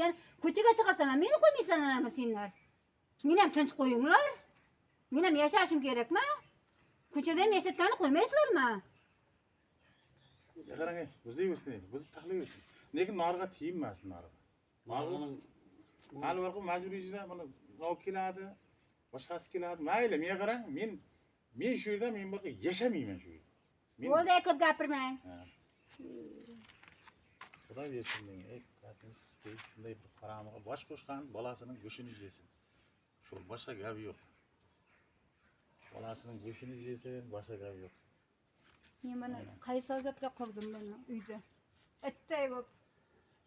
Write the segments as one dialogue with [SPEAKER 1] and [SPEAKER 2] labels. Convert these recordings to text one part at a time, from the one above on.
[SPEAKER 1] Yana ko'chaga chiqarsam ham meni qo'ymaysanlarmi senlar? Meni ham tinch qo'yinglar. Men ham yashashim kerakmi? Ko'chada ham yashatgani qo'ymaysizlarmi?
[SPEAKER 2] Qarang, buzayversin, buzib taxlayversin. Lekin noriga tegmasin noriga.
[SPEAKER 3] Uning
[SPEAKER 2] Hali bir majburiy ijro buni nov keladi, boshqasi keladi. Mayli, menga qarang, men shu yerda men bir yashamayman shu yerda. Men
[SPEAKER 1] Bo'ldi, ko'p gapirmang.
[SPEAKER 2] Ha. Xudo bersin menga, ey, qatins, shunday bir haromga bosh qo'shgan bolasining go'shini yesin. Shu boshqa gap yo'q. Bolasining go'shini yesin, boshqa gap yo'q.
[SPEAKER 1] Men buni qaysi azobda qurdim buni uyda. Itday bo'lib.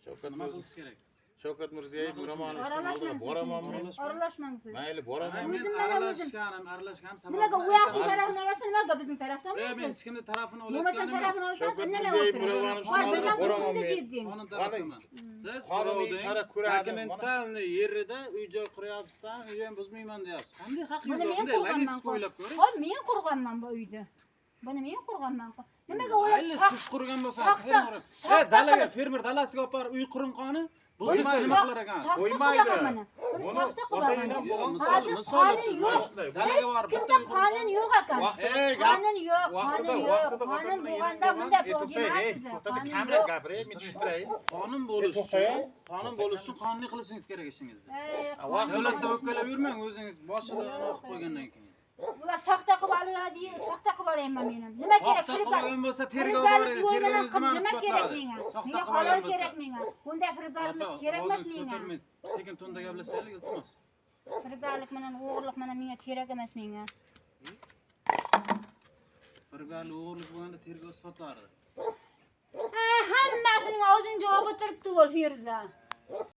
[SPEAKER 2] Shavkat
[SPEAKER 3] Nima
[SPEAKER 2] Mirziyoyev
[SPEAKER 3] qilish kerak?
[SPEAKER 2] Shavkat Mirziyoyev
[SPEAKER 3] Nima qilish
[SPEAKER 2] Romanovичning
[SPEAKER 1] kerak?
[SPEAKER 2] oldiga boramanmi?
[SPEAKER 3] Aralashmang.
[SPEAKER 1] Aralashmang siz.
[SPEAKER 2] Mayli, boraman.
[SPEAKER 3] Men
[SPEAKER 1] O'zim mana o'zim.
[SPEAKER 3] Aralashganim
[SPEAKER 1] Nimaga
[SPEAKER 3] sababini
[SPEAKER 1] u yoqning
[SPEAKER 3] aytaman.
[SPEAKER 1] tarafini olasan, nimaga bizning tarafdan
[SPEAKER 3] Men
[SPEAKER 1] olmaysiz?
[SPEAKER 3] hech kimni tarafini
[SPEAKER 1] Bo'lmasam
[SPEAKER 3] olayotganim yo'q.
[SPEAKER 1] tarafini olsangiz
[SPEAKER 2] Shavkat
[SPEAKER 1] indamay
[SPEAKER 2] Mirziyoyev
[SPEAKER 1] o'tiring.
[SPEAKER 2] Romanovичning
[SPEAKER 1] Voy,
[SPEAKER 2] oldiga
[SPEAKER 1] birdan
[SPEAKER 2] boraman
[SPEAKER 1] qo'lingda
[SPEAKER 2] men.
[SPEAKER 1] jebding.
[SPEAKER 3] Qonun tarafdaman. Siz
[SPEAKER 2] Qonuniy
[SPEAKER 3] birovning
[SPEAKER 2] chora ko'radi.
[SPEAKER 3] Dokumentalniy yerida uy joy quryapsan, uy joyni buzmayman deyapsiz. Qanday haqqingiz
[SPEAKER 1] Buni
[SPEAKER 3] bor?
[SPEAKER 1] men
[SPEAKER 3] Bunday
[SPEAKER 1] qurganman.
[SPEAKER 3] logistik o'ylab ko'ring.
[SPEAKER 1] Hop, men qurganman bu uyni. Buni men qurganman. Nimaga ular
[SPEAKER 3] Mayli, siz qurgan bo'lsangiz, fermer.
[SPEAKER 1] soxta
[SPEAKER 3] Dalaga,
[SPEAKER 1] qilib-
[SPEAKER 3] fermer dalasiga olib borib uy quring qoni, buzilsa
[SPEAKER 2] Qo'ymaydi.
[SPEAKER 3] nima qilar ekan?
[SPEAKER 1] Soxta
[SPEAKER 2] Qo'ymaydi.
[SPEAKER 1] qilib olaman. Buni
[SPEAKER 2] Buni
[SPEAKER 1] soxta qilib olaman.
[SPEAKER 2] ota-enam bo'lgan
[SPEAKER 3] Misol,
[SPEAKER 1] Hozir
[SPEAKER 3] misol
[SPEAKER 1] qonun
[SPEAKER 3] uchun
[SPEAKER 1] yo'q.
[SPEAKER 3] Dalaga borib
[SPEAKER 1] Hech
[SPEAKER 3] bitta
[SPEAKER 1] kimda
[SPEAKER 3] uy quring.
[SPEAKER 1] qonun yo'q ekan.
[SPEAKER 3] Ey, gap
[SPEAKER 1] Qonun yo'q,
[SPEAKER 2] Vaqtida
[SPEAKER 1] qonun yo'q.
[SPEAKER 2] vaqtida
[SPEAKER 1] Qonun bo'lganda bunday
[SPEAKER 2] To'xta, ey, to'xta, kamroq
[SPEAKER 1] yo'q.
[SPEAKER 2] gapir, men tushuntiray.
[SPEAKER 3] Qonun bo'lishi
[SPEAKER 2] To'xta.
[SPEAKER 3] uchun, qonun bo'lishi uchun qonuniy qilishingiz kerak ishingizni.
[SPEAKER 1] Ey,
[SPEAKER 2] Vaqt-
[SPEAKER 3] Davlatda o'pkalab yurmang, o'zingiz boshida ana o'qib qo'ygandan keyin.
[SPEAKER 1] Ular soxta qilib oladi, soxta qilib olayman men ham. Nima kerak?
[SPEAKER 3] Soxta qilib olgan bo'lsa tergov
[SPEAKER 1] Firibgarlik
[SPEAKER 3] bor edi,
[SPEAKER 1] yo'l bilan
[SPEAKER 3] tergovingiz
[SPEAKER 1] qilib
[SPEAKER 3] nimani
[SPEAKER 1] nima kerak
[SPEAKER 3] isbotladi?
[SPEAKER 1] menga?
[SPEAKER 3] Soxta
[SPEAKER 1] Menga
[SPEAKER 3] qilib olgan
[SPEAKER 1] halol
[SPEAKER 3] bo'lsa.
[SPEAKER 1] kerak menga. Bunday firibgarlik
[SPEAKER 3] Opa,
[SPEAKER 1] kerak emas
[SPEAKER 3] ovozingizni
[SPEAKER 1] menga.
[SPEAKER 3] ko'tarmang. Sekin tonda gaplashaylik, iltimos.
[SPEAKER 1] Firibgarlik bilan o'g'irlik bilan menga kerak emas menga.
[SPEAKER 3] Firibgarlik, o'g'irlik bo'lganda tergov isbotlardi.
[SPEAKER 1] Ha, hammasining og'zini javobi turibdi, o'l Firza.